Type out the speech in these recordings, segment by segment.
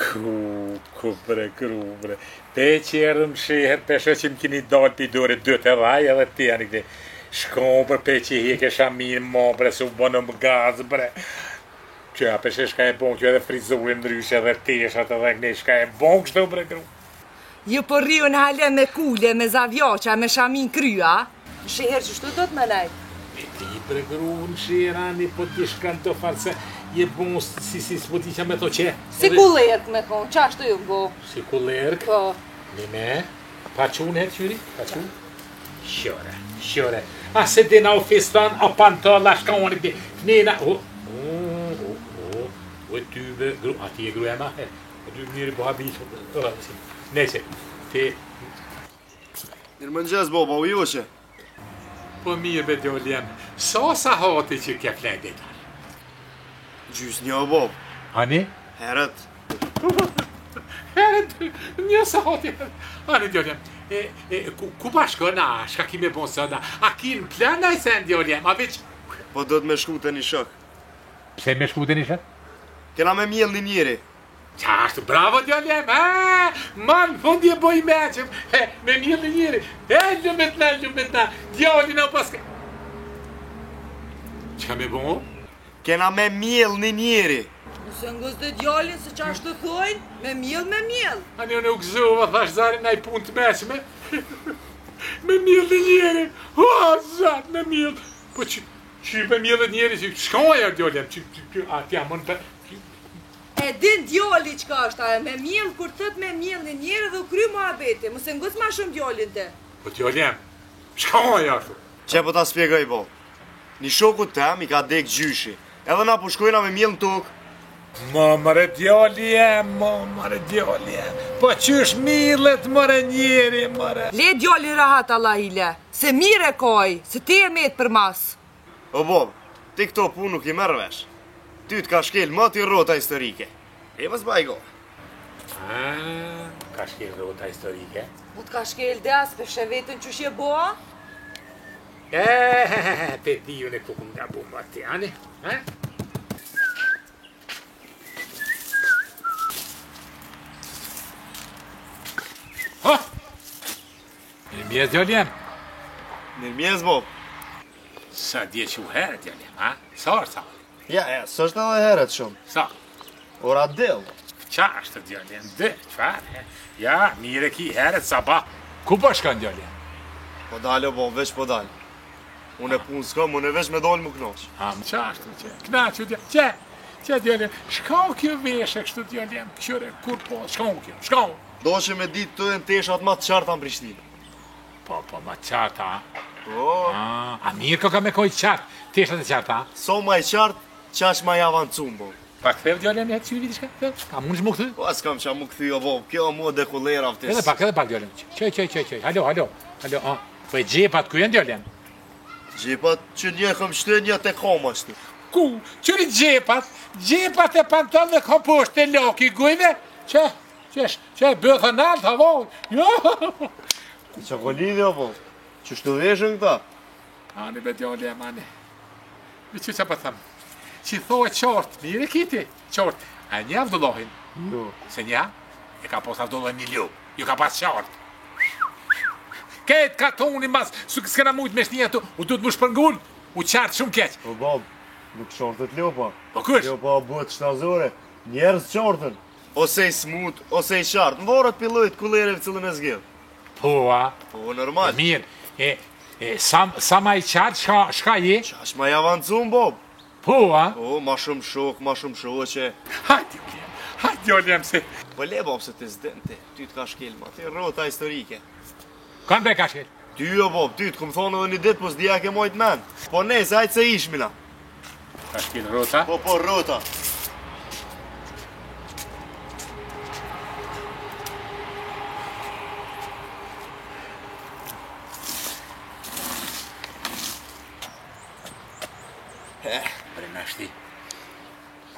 Ku, ku bre, gru bre. Pe që erdhëm sheher, pe shoh që më kini dalë pi dore dytë edhe aj edhe ti janë këti. Shko bre, pe që heke shamin mo bre, se u bënëm gaz bre. Që a pe sheh shka e bon, që edhe frizurin ndryshe edhe teshat edhe këne, shka e bon kështu bre gru. Ju po rri unë hale me kule, me zavjaqa, me shamin krya. Në sheher qështu do të me nejt? E ti bre gru në sheher ani po ti shka në të farë se je bon si si s'po di qa me to qe. Si kullerk me konë, qashtu ju bo? Si kullerk? Po. Një me, pa qun herë qyri, pa qun? Shore, shore. A se dina o fistan, o pantolla, shka unë këti. Knena, o, o, o, o, o, ty be, gru, a ti e gruja ma, e, o ty njëri po habi, o, si, nese, ti... Mirëmëngjes, baba, u joqe. Po mirë be djali jem, sa sahati që ke flejt deri tash? Gjys një o bab. Ani? Herët. Herët, një sahati. Ani djali jem, e, e, ku, ku pa shkon a, shka ki me bon sot a, a ki në plan naj sen djali jem, a veç? Po do të me shku te një shok. Pse me shku te një shok? Kena me mjell një njeri. Qashtu, bravo djali jem, e, ma në fund je bo i meqëm, e, me mjell një njeri, e, lumet na, lumet na, djali në paske. Çka me bo? Kena me mjell një njeri. Nëse ngusë djalin se qashtu thojnë, me mjell, me mjell. Ani unë u gëzova, thash zari naj punë të meqme. me mjell një njeri, o, zat, me mjell. Po që, që me mjell një njeri, që shka ajo djali jem, që, që, që, a, t'ja mund të... E din djali çka është ajo, me mjell kur thot me mjell një njeri dhe u kry muhabeti, mos e nguc ma shumë djalin ti. Po djali jem, çka ajo ashtu? Qe po ta spjegoj bo. Një shokut tem i ka dek gjyshi, edhe na po shkojna me mjell në tokë. Mo more djali jem, mo more djali jem, po qysh millet more njeri, more. Le djalin rahat Allahile, se mirë e ka ai, se ti je met përmas. O bab, ti këto punë nuk i merr vesh. Ty të ka shkel moti rrota historike. E mos baj go. Ah, ka shkel rrota historike. Po të ka shkel dhe as pe sheh veten qysh je bo a? E, pe di unë ku kum gabu më ti, ani, ha? Ha! Mirëmëngjes, djali jem. Mirëmëngjes, bab. Sa dje që u herët, djali jem, ha? Sa është sa? Ja, ja, s'është edhe herët shumë. Sa? Ora dy. Qa është, djali jem, dy, çfarë? Ja, mirë e ki herët, sabah. Ku po shkon, djali jem? Po dal, o bab, veç po dal. Unë e punë s'kam, unë e veç me dalë m'u knaq. Ha, më qa është, që? Knaqu, djali, që? Që, djali jem, shka o kjo veshë kështu, djali jem, kqyre, kur po, shka o kjo, shka o? Do që me ditë të jenë teshat ma të qarta në Prishtinë. Po, po, ma të qarta, a? Po. A, a mirë ko ka me kon qartë, teshat e qarta, a? Sa ma i qartë, qaq ma i avancum, bo. Pa ktheu djali jem, qyri diçka, ktheu? A mundesh m'u kthy? Po, s'kam qa m'u kthy, o bo, kjo modë e kullerave Edhe pak, edhe pak djali jem. Qoj, qoj, qoj, qoj. Halo, halo. Halo, a. Po e xhepat ku janë djali jem? Xhepat që një kom shty një të koma shty. Ku? Qyri xhepat? Xhepat e pantallëve kom poshtë te laki gujve? Që? Qesh, që e bëthë nalt, ha vonë. Jo. Që ko lidhje, apo? Qështu veshën këta? Ani be djali jem, ani. Mi që që po them? Që i thoe qartë, mirë e kiti, qartë. A e njeh Avdullohin? Jo. Se nja, e ka pas Avdullohin një lopë, ju ka pas qartë. Ketë katuni mas, su s'kena mujtë me shni ato, u duhet mu shpërngul, u qartë shumë keq. O bab, nuk qartet lopa. Po kush? Lopa bëhet shtazore, njerëz qarten. Ose i smut, ose i qartë, varet pi llojit kullereve cilën e zgjedh. Po, a? Po, normal. Mirë, e, e, sa, sa ma i qartë, shka, shka je? Qaq ma i avancum, bab. Po, a? Po, ma shumë shok, ma shumë shoqe. Hajde, djali jem, hajde, djali jem, se... Po le, bab, se ti s'din ti, ty të ka shkel, ma ti rrota historike. Kanë be ka shkel? Ty, o bab, ty, të kum thonë edhe një ditë, po s'di a ke majt men. Po nejse, hajde se ishmina. Ka shkel rrota? Po, po, rrota. Bre, nashti.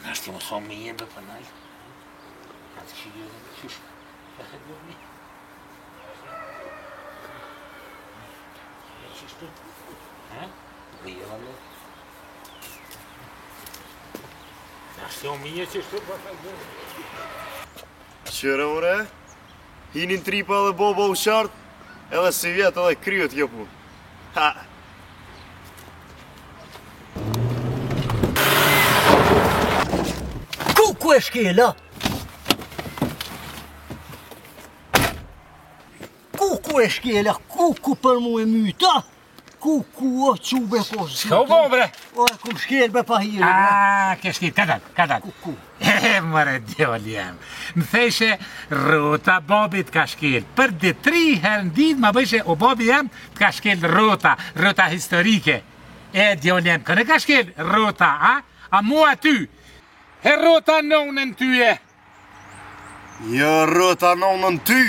Nashti më sa mirë, be, për nalë. Atë që ju dhe qysh. E të gjurni. Qysh të? Ha? Dhije, vallë. Nashti o mirë që shtu, për të gjurni. Qyre ore, hinin tripa dhe baba u qartë, edhe sivjet edhe kryet kjo punë. Ha! Ku ku e shkela? Ku ku e shkela? Ku ku për mu e myta? Ku ku o qube po Çka u bo bre? O e kum shkel bre pa hire bre. Ah, ke shkel, kadal, kadal. Ku ku? E, mëre djali jem. Më thejshe, rrota babit ka shkel. Për ditë tri herë në ditë, ma bëjshe, o babi jem, të ka shkel rrota, rrota historike. E, djali jem, kënë ka shkel rrota, a? A mua ty? He rrota nonën tyje. Jo rrota nonën ty.